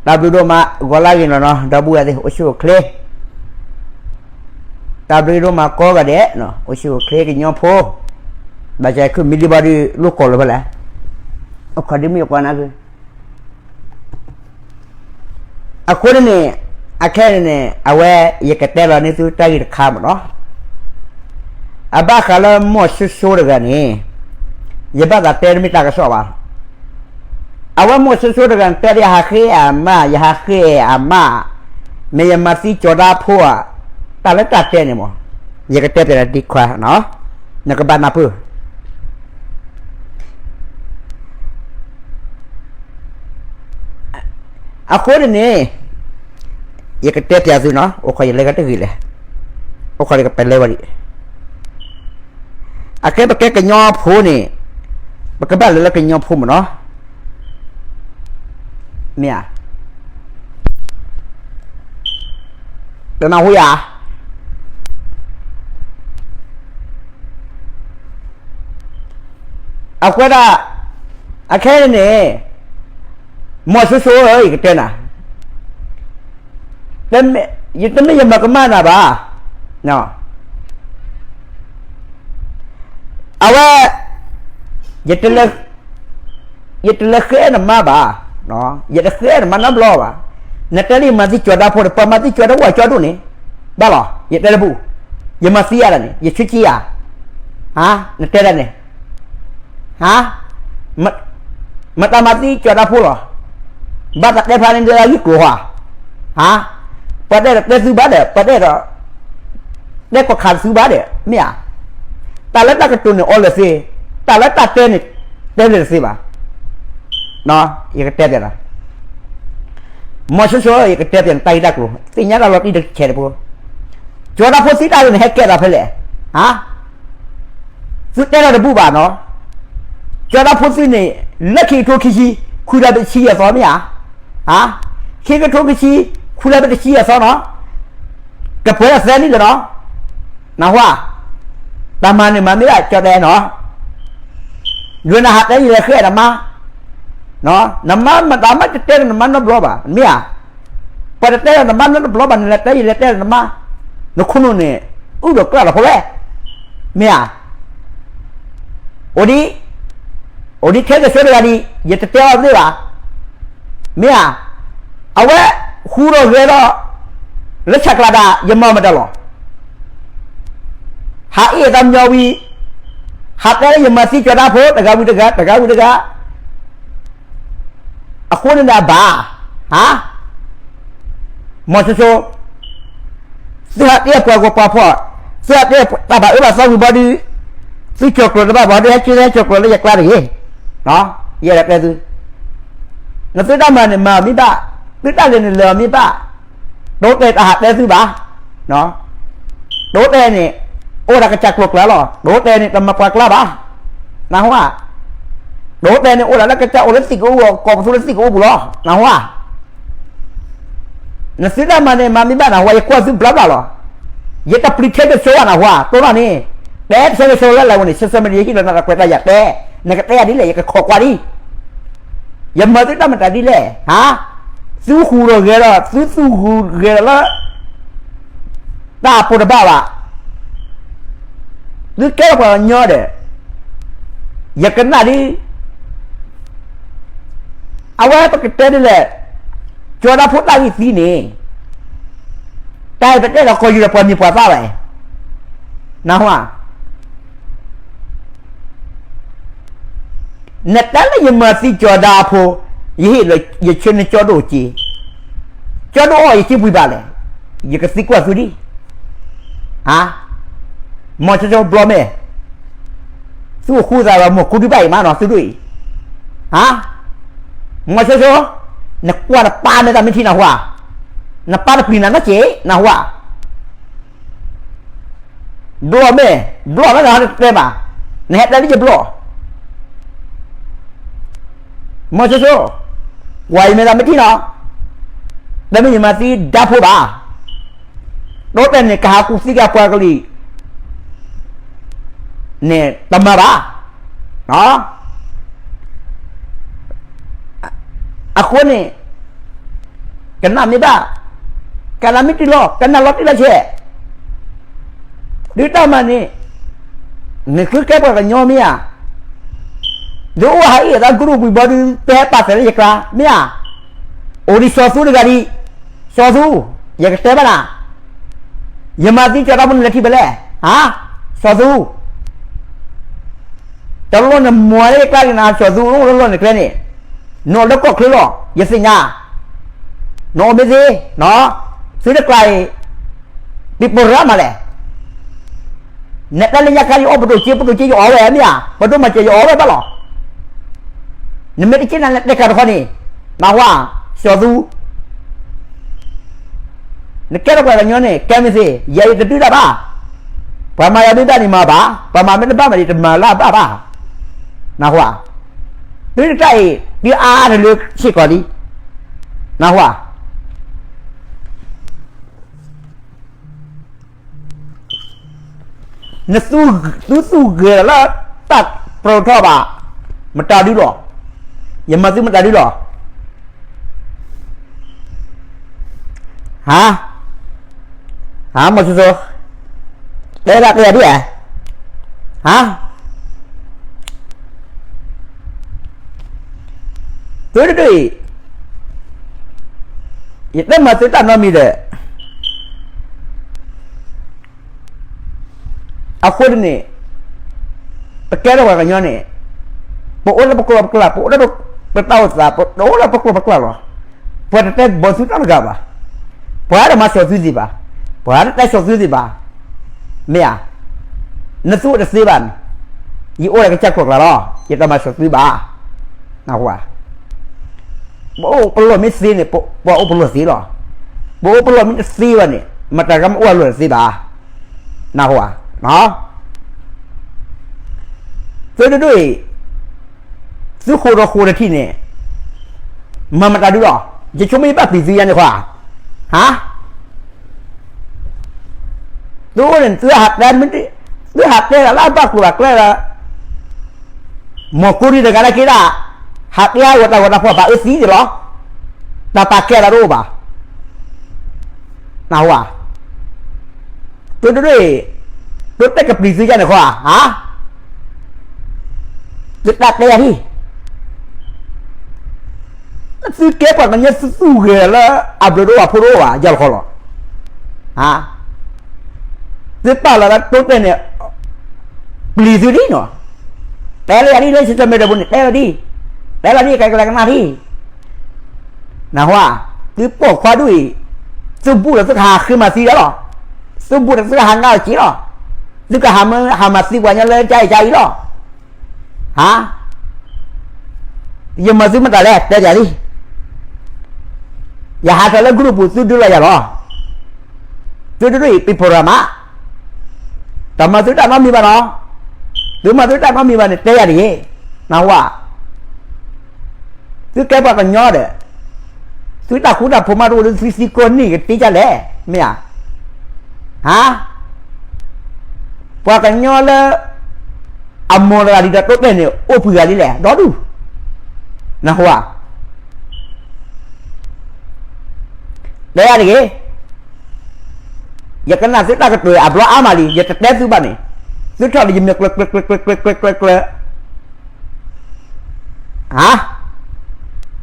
တၢ်ဘျုးဒိၣ်မး ဂီၤလၢဂ့ၤနီၢ်နီၢ် ဒီပုၢ်ဝဲၢ်သ့ၣ် အိၣ်ဆူၣ်အိၣ်ချ့, တၢ်ဘျုးဒိၣ်မးကိးဂၤဒဲး, အိၣ်ဆူၣ်အိၣ်ချ့ကညီဖိ, ဘၣ်ဆၣ်ခုမံၤဒံးဘၣ်ဒုး လိၣ်ကိးလၢၤဖဲလဲၣ်, အခီၣ်ဒုးမ့ၢ်ယကွၢ်နၤဖု အဃိန့ၣ်န့ၣ်, အခဲအံၤန့ၣ် အဝဲယကတဲလီၤန့ၢ်သုတၢ်ဂ့ၢ်တခါမ့ၢ်နီၤ, အဘၣ်ဃးလၢမိၢ်စိစိတဂၤန့ၣ်, ယဘၣ်သးတဲတမ့ၢ်တၢ်ကစီၣ်ဘၣ်. အဝဲမိၢ်စိစိတဂၤန့ၣ် တဲဒၣ်ယဟးဃ့အမါ, ယဟးဃ့အမါ, မ့ၢ်ယမၤသံကၠီၤဒါဖိဧါ, တၢ်လၢတၢ်တဲန့ၣ်မ့ၢ်, ယကတဲပျးတၢ်ဒံးခွါနီၤ, နကဘၣ်နၢ်ပၢၢ် အဃိန့ၣ်န့ၣ်, ယကတဲပျးသုနီၤ, အိၣ်ခိးယလဲၤကတဂ့ၤလဲၣ်, အိၣ်ခိးယကပလဲၤဝဲဒံး, အကဲပကဲကညီဖိန့ၣ်, ပကဘၣ်လဲၤလၢကညီဖိမ့ၢ်နီၤ, မ့ၢ်ဧါ, တနၢ်ဟူယၤ အဃိဒၣ်, အခဲအံၤန့ၣ်, မိၢ်စိစိဧၢ, ယကတဲနၤ, တမ့ၢ်ယမၤကမၣ်နၤဘၣ်, အဝဲ, ယတလဲၤဃ့နမါဘၣ်, ယတဃ့နမါနီတဘျီဘၣ်, နတဲလၢယမၤသံကၠီၤဒါဖိဒီး ပှၤမၤသံကၠီၤဒါဖိအကၠီဒိၣ်န့ၣ်, ဘၣ်လီၤ, ယတဲတဘူၣ်, ယမၤသံယၤဒၣ်န့ၣ် ယဆၢက့ၤယၤ, နတဲဒၣ်န့ၣ် မတၤမၤသံကၠီၤဒါဖိလီၤ, ဘၣ်သးတဲဖျါန့ၣ်ဒၣ်ဂ့ၢ်ကျိၤဟီ, ပှၤတဲဒီးတဲသုဘၣ်ဒီး ပှၤတဲဒီး တဲကီၢ်ခးသုဘၣ်ဒီး မ့ၢ်ဧါ, တၢ်လၢတၢ်ကတိၤန့ၣ်အီလၢာ်သ့, တၢ်လၢတၢ်တဲန့ၣ် တဲလၢာ်တသ့ဘၣ်, ယကတဲပျးနၤ, မိၢ်စိစိ ယကတဲပျးနၤတၢ်ဂ့ၢ်တၢ်ကျိၤ သ့ၣ်ညါတၢ်လီၤတံၢ်တဆဲးတဖိ, ကၠီၤဒါဖိသံတၢ်ဂ့ၢ်န့ၣ် ဟဲကဲသးဖဲလဲၣ်, သုတဲလီၤတဘူၣ်ဘၣ်နီၤ, ကၠီၤဒါဖိသံန့ၣ် လၢခံကထိခံဆံ ခွံလါဘ့ၣ်တဆံယဲၢ်သီမ့ၢ်ဧါ, ခံကထိခံဆံ ခွံလါဘ့ၣ်တဆံယဲၢ်သီနီၤ, ကပှဲၤဒီးသၢနံၣ်လၢၤနီၤ, နၢ်ဟူဧါ, တၢ်မၤန့ၣ်မၤမ့ၢ်ဒၣ်ကၠီၤတဲနီၤ, ယွၤနဟးတဲယလဲၤဃ့နမါ, နမါမတၤမ့ၢ်တတဲနမါနီတဘျီဘၣ် မ့ၢ်ဧါ, ပှၤတတဲနမါနီတဘျီဘၣ် နလဲၤတဲယလဲၤတဲနမါ, နခိၣ်နူာ်န့ၣ် အုၣ်ဒီးကြၢးလီၤဖိလဲၣ်, မ့ၢ်ဧါ, အိၣ်ဒံး, အိၣ်ဒံးထဲကဆၢတဂၤဒံး ယတတဲအီၤသ့ဘၣ်, မ့ၢ်ဧါ, အဝဲ ဟူးဒီးဂဲၤဒီး လၢဆၣ်ကျါဒၣ် ယမၤမတၤလီၤ, ဟးအ့ၣ်အသးမညီဝံၤ, ဟးတဲလၢယမၤသံကၠီၤဒါဖိ တဂၤဝံၤတဂၤ တဂၤဝံၤတဂၤ, အဃိန့ၣ်ဒၣ်ဘၣ်, ဟါ, မိၢ်စိစိ သုဟးတဲပှၤဂီၤပှၤဖီၣ်, သုဟးတဲတၢ်ဘၣ်အၢဘၣ်သီဝံၤဘီဒုး, သုကၠီၤကျိာ်တဘၣ်ဘၣ်ဒီး ဟဲကၠီၤကျိာ်လၢယကျါတဂ့ၤ, ယအဲၣ်ဒိးတဲသု, နသုတၢ်မၤန့ၣ်မၤမ့ၢ်ဘၣ်, သုတၢ်လဲၤန့ၣ်လဲၤအီၤမ့ၢ်ဘၣ်, တိတဲတၢ်ဟးတဲသုဘၣ်, တိတဲန့ၣ် အိၣ်ဒၣ်ကစၢ်ကျိာ်ကျါလီၤ, တိတဲန့ၣ် တမၤပှၤကျါဘၣ်, နၢ်ဟူဧါ, တိတဲန့ၣ် အိၣ်ဒၣ်လၢကစၢ်အိၣ်လၢသံၣ်ကအိၣ်ပူၤ ကိးပသူလၢသံၣ်ကအိၣ်ပူၤလီၤ, နၢ်ဟူဧါ နသုတၢ်မၤန့ၣ် မၤမ့ၢ်ဘၣ်နၢ်ဟူဧါ, ယကွၢ်သုဘျါဘျါလီၤ, ယတပျံၤထဲကဆၢဘၣ်နၢ်ဟူဧါ, တိၢ်နီၣ်န့ၣ်, တဲထဲကဆၢလၢလဲၤဝဲန့ၣ် ဆၢဆၢမ့ၢ်န့ၣ် ယဟ့ၣ်လီၤနၤတၢ်ကွဲးတၢ်ယာ်တဲ, နကတဲယၤဒ်လဲၣ် ယကခိးကွၢ်ဒံး, ယမၤသုတၢ်မတၤဒ်လဲၣ်, ဟါ, သုဃူဒီးဂဲၤဒီး သုသူၣ်ဃူဂဲၤဒီးလၢ တၢ်အပိာ်တဘၣ်ဘၣ်, သုကဲထီၣ်ပှၤကညီဒီး ယကနၣ်ဒ် အဝဲပကတဲဒ်လဲၣ်, ကၠီၤဒါဖိတၢ်ဂ့ၢ်သံန့ၣ်, တၢ်အံၤပတဲဒီးကီၢ်ယူၢ်ဒီးပှၤမံၤပှၤသၣ်ဝဲ, နၢ်ဟူဧါ, နတဲလၢယမၤသံကၠီၤဒါအဖိ, ယဟ့ၣ်လီၤယဆၢန့ၢ်ကၠီဒိၣ်က့ၤ, ကၠီဒိၣ်အီၣ်ယစ့ပှံၤဘၣ်လဲၣ်, ယကသံကွၢ်သုဒံး, ဟါ, မိၢ်စိစိဘျီမ့ၢ် သုအိၣ်ဃူသးဒီးမိၢ်ကူဒုဘၣ်အံၤမးနီၤ သုဒိၣ်အံၤ, ဟါ, မိၢ်စိစိ, နကွၢ်နပၢ်မဲာ်သးမ့ၢ်ထံနၢ်ဟူဧါ, နပၢ်တပျံၤနၤနီတစဲး နၢ်ဟူဧါ ဘျီမ့ၢ်, ဘျီမ့ၢ်နဟဲတတဲဘၣ်, နဟဲတဲလၢယဘျီ, မိၢ်စိစိ, ကွၢ်အံၤမဲာ်သးမ့ၢ်ထံနီၤ, တမ့ၢ်ယမၤသံဒါဖိဘၣ်, ဒီးတဲန့ၣ်ကဟးကူၣ်သံက့ၤပှၤကလုာ် န့ၣ်တမၤဘၣ်, အဃိန့ၣ်, ကနၣ်မ့ၢ်ဘၣ်, ကနၣ်မ့ၢ်တုၤလီၤ, ကနၣ်လီၤတံၢ်လီၤဆဲး, ဒုးတၢ်မၤန့ၣ်, နသုကဲပှၤကညီမ့ၢ်ဧါ, ဒုးအိၣ်ဟးအ့ၣ်အသးကရူၢ်ပူၤဘီဒုး ပဟဲပာ်သးလၢယကျါ မ့ၢ်ဧါ, အိၣ်ဒံးစီၤသူတဂၤဒံး, စီၤသူ, ယကတဲဘၣ်နၤ, ယမၤသံကၠီၤတၢ်ဖိနလဲၤထံၣ်ဖဲလဲၣ်, ဟါ, စီၤသူ တလိၣ်နမၤလၢယကျါန့ၣ်နၤ စီၤသူ တလိၣ်နကျဲန့ၣ်, နအိၣ်လၢကီၢ်ချၢလီၤ ယသ့ၣ်ညါ, နအိၣ်မ့ၢ်သ့, သုတကျါအံၤ, ပံၤပရၣ်မးလဲၣ်, နတဲလၢညါခါယအီၣ်ပဒိၣ်က့ ပဒိၣ်က့ယအီၣ်ဝဲမ့ၢ်ဧါ, ပဒိၣ်မၤစၢၤယအီၣ်ဝဲဘၣ်လီၤ, နမ့ၢ်တက့ၢ်နၤနတဲကၤတခီန့ၣ်, နၢ်ဟူဧါ, စီၤသူ နကဲထီၣ်ပှၤကညီန့ၣ် ကဲမ့ၢ်သ့, ယဲယတဒုးတၢ်ဘၣ်, ပှၤမၤယၤမ့ၢ်ဘၣ်န့ၣ်မၤဘၣ်, ပှၤမၤမ့ၢ်တဘၣ်မးန့ၣ် တမၤလၢအဘၣ်ဘၣ်, နၢ်ဟူဧါ, သုတၢ်အံၤ သုအါအါတလၢစ့ၢ်ကီးလံ, နၢ်ဟူဧါ, နသူ, သုသူၣ်ဂဲၤလၢတၢ်ပြိးထီၣ်ဘၣ်, မတၤဒုလီၤ, ယမၤသုမတၤဒုလီၤ, ဟါ, ဟါ မီၤစိစိ, တဲဒၣ်တဲယၤဒ်ဧါ, ဟါ, သုတဒုအံၤ, ယတဲမၤသုတၢ်နီတမံၤဒီး အဃိန့ၣ်, ပကဲထီၣ်ပှၤကညီန့ၣ်, ပအိၣ်လၢပကျိာ်ပကျါ, ပအိၣ်လၢပတၢ်အိၣ်သး, ပအိၣ်လၢပကျိာ်ပကျါလီၤ, ပှၤတတဲဘီသုတၢ်တဂၤဘၣ်, ပှၤတမၤစီၤသုသ့ၣ်ဘၣ်, ပှၤတတဲစီၤသုသ့ၣ်ဘၣ်, မ့ၢ်ဧါ, နသူအိၣ်တသ့ဘၣ်န့ၣ်, ယအိၣ်လၢကစၢ်ကျိာ်ကျါလီၤ, ယတမၤစီၤသုဘၣ်, နၢ်ဟူဧါ, ပအိၣ်ပလီၢ်မ့ၢ်သ့န့ၣ်, ပှၤအိၣ်ပလီၢ်သ့လီၤ, ပအိၣ်ပလီၢ်မ့ၢ်တသ့ဘၣ်န့ၣ် မတၤဂၤမ့ၢ်အိၣ်အလီၢ်တသ့ဘၣ်, နၢ်ဟူဧါ, သုတဒုအံၤ, သုဃိးဒီးဃိးတထံၣ်န့ၣ်, မၤမတၤဒုလီၤ, ယဆိကမိၣ်ယဘၣ်ပျံၤသုယါန့ၣ်ခွါ, ဟါ, သုအိၣ်န့ၣ် သုဟးတဲ, သုဟးတဲလၢအဘၣ်ကျိၤဘၣ်ကျဲလၢ မီၤကိရံတဂၤလၢက့ဒၣ်, ဟးတဲဂီၤတၢ်ဂီၤတၢ်ဖီၣ်ဘၣ်အၢသံန့ၣ်လီၤ, တၢ်ပာ်ကဲလၢတအိၣ်ဘၣ်, နၢ်ဟူဧါ, သုတဒုအံၤ, သုတဲကပျံၤသုယါန့ၣ်ခွါ, ဟါ, သုတၢ်တဲယၤဒ် သုကဲပှၤကညီသုသူၣ်ဂဲၤလၢအဘျုးတအိၣ်အဖှိၣ်တအိၣ်ဘၣ် ယၤလီၤခီလီၤ, သုပာ်လီၤလၢတိတဲာ်န့ၣ်, ပျံၤသုဒ်နီၤ, တဲလၢယၤဒ်လၢ social media ပူၤန့ၣ် တဲလီၤဒ်, တဲလီၤဒ်ကကလဲၤကနၣ်ဒ်, နၢ်ဟူဧါ, သုပိာ်ခွါဒ်အံၤ, သုဘူၣ်ဒီးသုကဟးဃ့မၤသံဒၣ်လီၤ, သုဘူၣ်ဒီးသုကဟးငါအီၤက့ၤလီၤ, သုကဟးမၤသံပှၤကညီလၢကါအံၤကါအံၤလီၤ ဟါ, ယမၤသုမတၤလဲၣ် တဲယၤလံ, ယဟးထီၣ်လၢ group ပူၤ သုဒုးလီၤယၤလီၤ, သုတဒုအံၤ ပံၤဖီရၤမး, တမၤသုတၢ်နီတမံၤဘၣ်နီၤ, သုမၤသုတၢ်နီတမံၤဘၣ်န့ၣ် တဲယၤတဂ့ၤ, နၢ်ဟူဧါ, သုကဲပှၤကညီဒီး, သုတၢ်ဃူတၢ်ဖိးမးတအိၣ်လၢသုသံကွၢ်န့ၣ်ကတ့ၢ်ဒ်လဲၣ်, မ့ၢ်ဧါ, ဟါ, ပှၤကညီလၢ အမိၢ်တဂၤဒ်သိးတိတဲာ်န့ၣ် အိၣ်ပှဲၤဂၤလံလဲၣ် ဒီဒူၣ်, နၢ်ဟူဧါ, တဲယၤတဂ့ၤ, ယကနၣ်သုတၢ်ကတိၤအဘျီအါမးလံ ယတတဲသုဘၣ်န့ၣ်, သုထီၣ်ဒီးယမဲာ်ကျၢၤကျၢၤကျၢၤကျၢၤကျၢၤကျၢၤကျၢၤ ဟါ,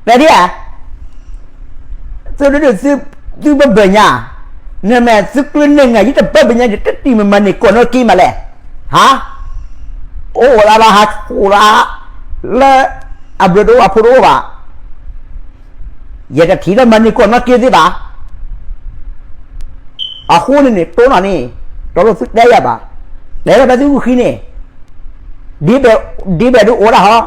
တဲဒ်ဧါ, သုဒုဒု သုဘၣ်ဘၢၣ်ညါ, နမ့ၢ်သုကျုးန့ၢ်ငါ ယတဘၣ်ဘၢၣ်ညါ ယတထံၣ်မုၢ်မၤန့ၢ်ကီၢ်နီၢ်က့မးလဲၣ်, ဟါ, အိၣ်လၢဟးဆိးလၢ, လၢအဘျုးတအိၣ်အဖှိၣ်တအိၣ်ဘၣ်, ယတထံၣ်လၢမၤန့ၢ်ကီၢ်နီၢ်က့သ့ဘၣ် အဃိန့ၣ်န့ၣ် တိၢ်နီၣ်န့ၣ် တလိၣ်သုတဲယၤဘၣ်, တဲလၢဖဲသုဂုာ်ဃံန့ၣ်, ဒ်ဘဲၣ်ဒ်အိၣ်ဒၣ်ဟီ,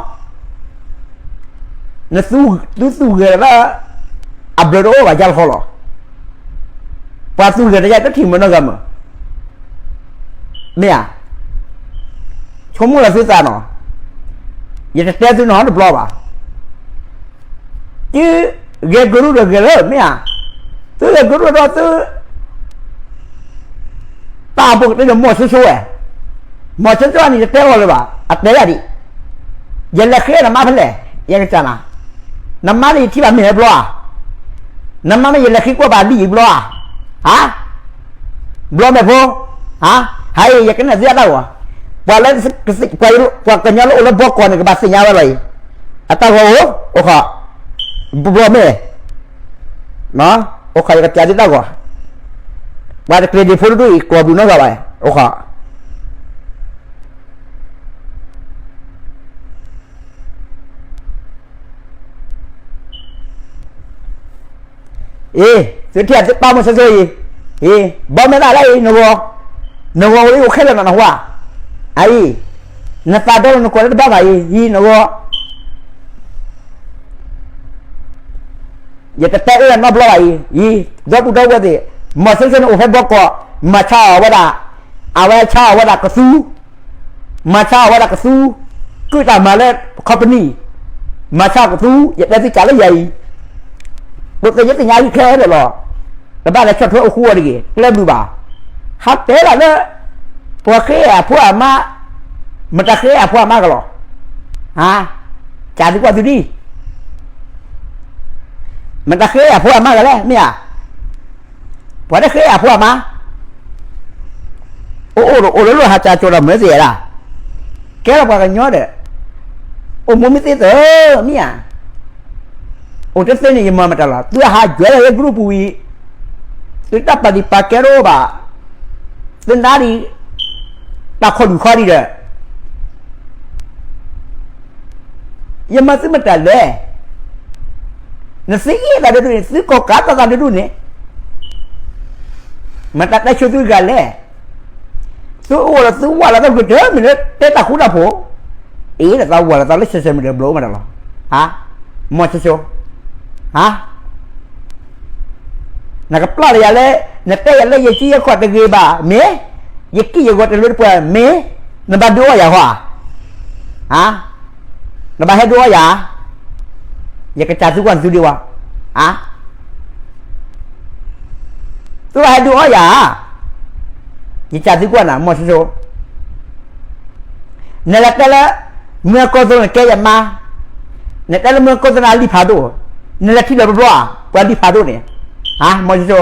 နသုသူၣ်ဂဲၤလၢ အဘျုးတအိၣ်ဘၣ်ယါလီၤခီလီၤ, ပှၤသူၣ်ဂဲၤတယါတထံၣ်မုၢ်နီၢ်ဂၤမုၢ်, မ့ၢ်ဧါ, ဆိကမိၣ်လီၤသုသးနီၤ, ယတတဲသုနီတဘျီဘၣ် သုဂဲၤကရူၢ်ဒီးဂဲၤလၢ မ့ၢ်ဧါ, သုဂဲၤကရူၢ်ဒီးသု တၢ်ဘိးကတဲဒီးမီၢ်ဆိဆိဝဲ, မီၢ်ဆိဆိန့ၣ် ယတဲအီၤလၢၤဘၣ် အတဲယၤဒံး, ယလဲၤဃ့နမါဖဲလဲၣ်, ယကစၢ်နၤ, နမါန့ၣ်ယထံၣ်ဘၣ်မ့ၢ်ဟဲဘျီဧါ, နမ့ၢ်မ့ၢ်ယလဲၤဃ့ကွၢ်ဘၣ်ဒ်အံၤဘျီဧါ, ဟါ, ဘျီမဲာ်ဖိ, ဟါ, ဟါအံၤ ယကနဲၣ်သုအတၢ်ဂီၤ, ပှၤလၢ, ပှၤ, ပှၤကညီလၢအိၣ်လၢဘီကီးန့ၣ် ကဘၣ်သ့ၣ်ညါဝဲလီၤအံၤ, အတၢ်ဂီၤအိၣ်, အိၣ်ခိး, ဘျီမဲာ်, အိၣ်ခိး ယကပျးသုတၢ်ဂီၤ, ပှၤတကျ့ၤဒ့းဖိတဒူၣ်အံၤ ကျီၢ်ပူၤနီတဂၤဘၣ်, အိၣ်ခိး အ့, သုထံၣ်သုပၢ်မိၢ်ဆိဆိအံၤ, အ့, ဘီမဲာ်သၣ်လၢအံၤ နဂီၤ, နဂီၤဝဲအိၣ်ခဲလၢာ်နီၤ နဟူဧါ, အအံၤ, နသးဒီလီၤနကွၢ်လၢတဘၣ်ဘၣ်အံၤ အံၤနဂီၤ ယတတဲအၢနီတဘျီဘၣ်အံၤ, အံၤ, ဒီပုၢ်ဒီဝဲၢ်သ့ၣ်, မိၢ်ဆိဆိန့ၣ်အိၣ်ဖဲဘီကီး, မၤဆါအီၤဝဲဒၣ်, အဝဲဆါအီၤဝဲဒၣ်ကသူ, မၤဆါအီၤဝဲဒၣ်ကသူ, ကုၢ်တၢ်မၤလၢ company, မၤဆါအီၤကသူ, ယတဲသုကးလၢယၤအံၤ, ဒိးသ့ၣ်ညါသ့ၣ်ညါအံၤခဲလၢာ်လီၤ, တဘၣ်လဲၤဆီၣ်ထွဲအိၣ်ဃူအီၤတဂ့ၤ, ကျဲဘျုးဘၣ်, ဟးတဲလီၤလၢ ပှၤဃ့အဖိအမါ, မတၤဃ့အဖိအမါကလီၤ, ဟါ, ကးသုကွၢ်သုဒံး မတၤဃ့အဖိအမါကလဲၣ် မ့ၢ်ဧါ, ပှၤတဃ့အဖိအမါ, အိၣ်အိၣ်ဒီးအိၣ်လၢလိၣ်ဟးကၠီၤကၠီၤဒီးမၢသ့ၣ်ဧါ, ကဲလီၤပှၤကညီဒီး, အိၣ်မူမ့ၢ်သ့သၢ, မ့ၢ်ဧါ, အိၣ်တသ့န့ၣ် ယမၤမတၤလီၤ, သုဟးယွဲလၢယ group ပူၤဝံၤ, သုတၢ်ပာ်ဒံးပာ်ကဲတအိၣ်ဘၣ်, သုနါဒံး, တၢ်ခိၣ်ဒုၣ်ခီဒံးဒီး ယမၤသုမတၤလဲၣ်, နသုအ့ၣ်သးတဒူၣ်န့ၣ် သုကိးကးသးသးတဒူၣ်န့ၣ်, မတၤတဲဆိသုတဂၤလဲၣ်, သုအိၣ်ဒီးသုဝၢ်လီၤသးဂ့ၤတမံၤလၢတဲတၢ်ဃူတၢ်ဖိး, အ့ၣ်ဒီးသးဝၢ်လီၤသးလၢ social media ဘျီမတၤလီၤ, ဟါ, မိၢ်ဆိဆိ, ဟါ နကပျၢ်လၢယၤလၢ, နတဲယၤလၢယစုယခီၣ်တဂ့ၤဘၣ် မ့ၢ်, ယကံၢ်ယဂီၤတလၢတပှဲၤ မ့ၢ်, နဘၣ်ဒုးအီၣ်ယၤဟီဧါ, ဟါ, နဘၣ်ဟဲဒုးအီၣ်ယၤ, ယကစၢ်သုကွၢ်နသုဒံးဝဲ, ဟါ, သုဘၣ်ဟဲဒုးအီၣ်ယၤဧါ, ယစၢ်သုကွၢ်နၤ မိၢ်ဆိဆိ နလဲၤတဲလၢ မုၢ်ကီၢ်သိန့ၣ်ကဲယမါ, နတဲလၢမုၢ်ကီၢ်သိန့ၣ်အလံာ်ဖးဒိၣ်, နလဲၤထံၣ်လၢၤဘျီဘျီဧါ, ပှၤလံာ်ဖးဒိၣ်န့ၣ်, ဟါ မိၢ်ဆိဆိ